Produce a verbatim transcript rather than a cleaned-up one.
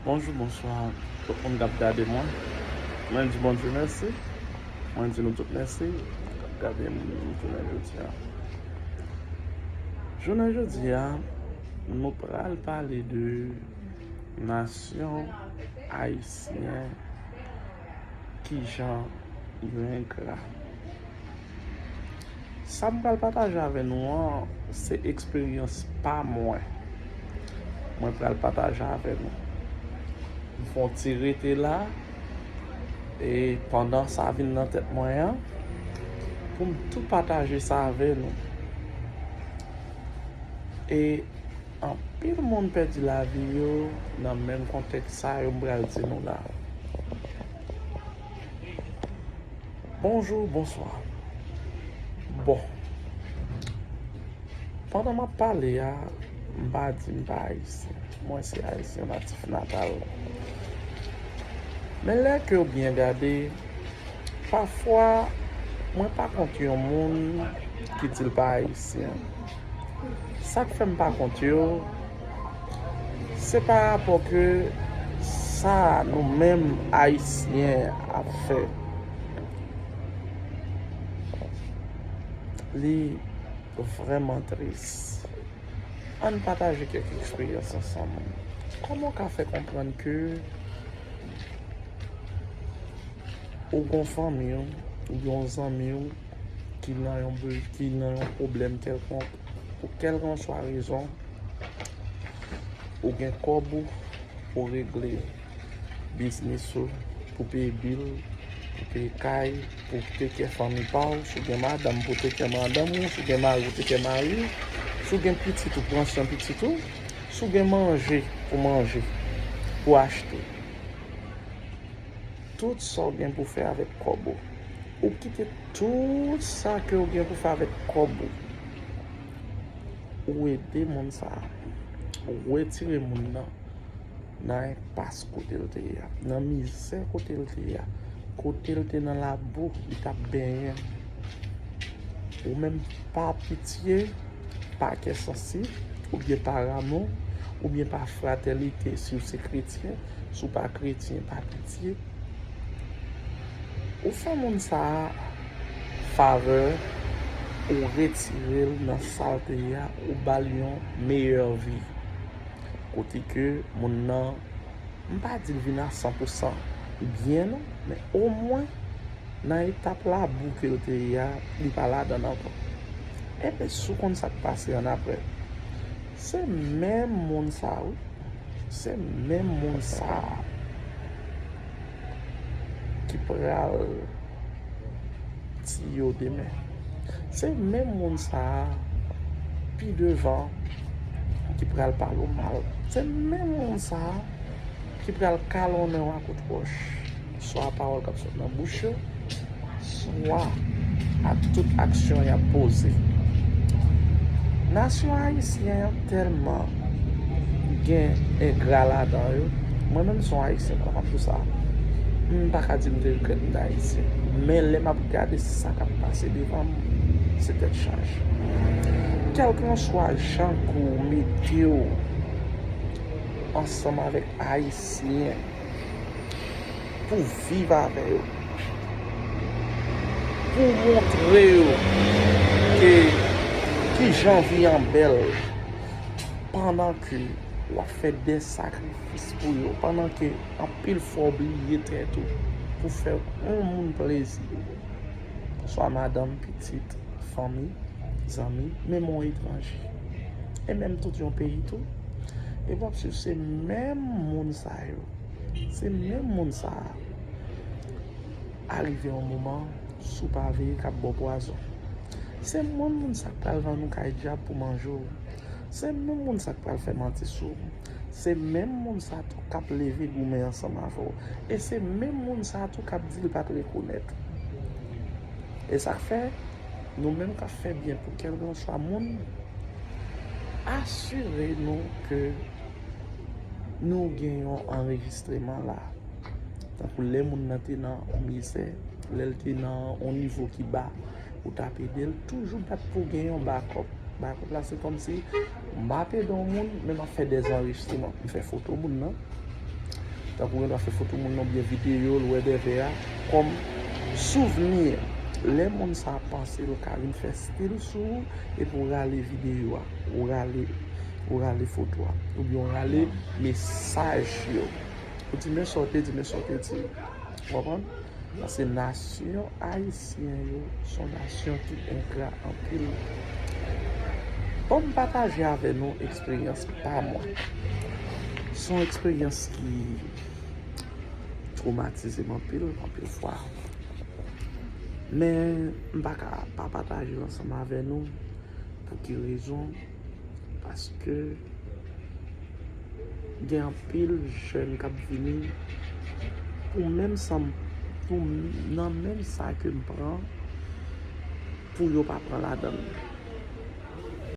Bonjou, bonswa, tout moun k ap gade mwen. Mwen di Bondye mèsi. Mwen di nou tout mèsi k ap gade m jounen jodi a. Jounen jodi a, nou pral pale de nasyon ayisyen, kijan yo engra. Sa m pral pataje avè nou an, se eksperyans pa mwen. Mwen pral pataje avè nou. M fè yon ti rete la, e pandan sa vin nan tèt mwen an, pou m tou pataje sa avè nou. E anpil moun pèdi lavi yo nan menm kontèks sa yo m pral di nou la. Bonjou, bonswa. Bon. Pandan m ap pale a, m pa di m pa ayisyen. Mwen se ayisyen natif natal. Men lè ke w byen gade, pafwa, mwen pa kont yon moun ki di l pa ayisyen. Sa k fè m pa kont yo, se pa rapò ke sa nou menm ayisyen ap fè. Li vrèman tris. Ann pataje kèk eksperyans ansanm. Kòman w ka fè konprann ke ou gon fanmi w, ou gon zanmi w ki nan yon be-, ki nan yon pwoblèm kèlkonk, pou kèlkanswa rezon, ou gen kòb ou pou regle biznis ou, pou peye bil, pou peye kay, pou teke fanmi pa w, si w gen madanm pou teke madanm ou, si w gen mari pou teke mari w, si w gen pitit ou pran swen pitit ou, si w gen manje pou manje, pou achte. Tout sa w gen pou fè avèk kòb ou. Ou kite tout sa ke w gen pou fè avèk kòb ou. Ou ede moun sa a. Ou retire moun nan nan enpas kote l te ye a, nan mizè kote l te ye a, kote l te nan labou, li t ap benyen. Ou menm pa pitye, pa kè sansib, oubyen pa ramou, oubyen pa fratènite, si w se kretyen, si w pa kretyen, pa pitye. Ou fè moun sa a favè, ou retire l nan sa l te ye a, ou ba l yon meyè vi. Kote ke moun nan, m pa di l vin a san pou san byen non, men omwen nan etap labou ke l te ye a, li pa ladan l ankò. Ebyen, si w konn sa k pase annapre, se menm moun sa a, wi. Se menm moun sa a ki pral tiye w demen. Se menm moun sa a, pi devan, ki pral pale w mal. Se menm moun sa a ki pral kalonnen w ak kout wòch, swa pawòl k ap sot nan bouch yo, swa ak tout aksyon y ap poze. Nasyon ayisyen an tèlman gen engra ladan yo. Mwen menm se yon ayisyen, m pa konn pou sa. M pa ka di m te regrèt m te ayisyen. Men lè m ap gade sa k ap pase devan m, se tèt chaje. Kèlkanswa jan ke w mete w ansanm avèk ayisyen pou viv avè yo, pou montre yo ke kijan vi an bèl, pandan ke w ap fè de sakrifis pou yo, pandan ke anpil fwa w bliye tèt ou pou fè yon moun plezi, swa madanm, pitit, fanmi, zanmi, menm yon etranje, e menm tout yon peyi tou. E w ap swiv se menm moun sa yo, se menm moun sa a, arive yon moman, si w pa veye, k ap ba w pwazon. Se menm moun sa k pral vann ou kay dyab pou manje w. Se menm moun sa k pral fè manti sou ou. Se menm moun sa tou k ap leve goumen ansanm avè w. E se menm moun sa tou k ap di l pa t rekonèt ou. E sa k fè, nou menm k ap fè byen pou kèlkanswa moun, asire nou ke nou gen yon anrejistreman la. Tankou lè moun nan te nan mizè, lè l te nan yon nivo ki ba, ou t ap ede l, toujou bat pou gen yon bakòp. Bakòp la, se kòmsi m ap ede yon moun, men m ap fè dèzanrejistreman. M fè foto moun nan, Tankou gen dwa fè foto moun nan oubyen videyo l wè dèyè a kòm souvni. Lè moun sa panse l ka vin fè stil sou ou, epi w rale videyo a, ou rale, ou rale foto a, oubyen w rale mesaj yo. Ou di men sa w te di, men sa w te di. Ou konprann? Paske nasyon ayisyen yo se yon nasyon ki engra anpil. Ban m pataje avè nou eksperyans pa mwen. Se yon eksperyans ki twomatize m anpil, anpil fwa. Men m pa ka pa pataje l ansanm avè nou. Pou ki rezon? Paske gen anpil jèn k ap vini pou menm sa m, pou nan menm sa ke m pran, pou yo pa pran ladan l.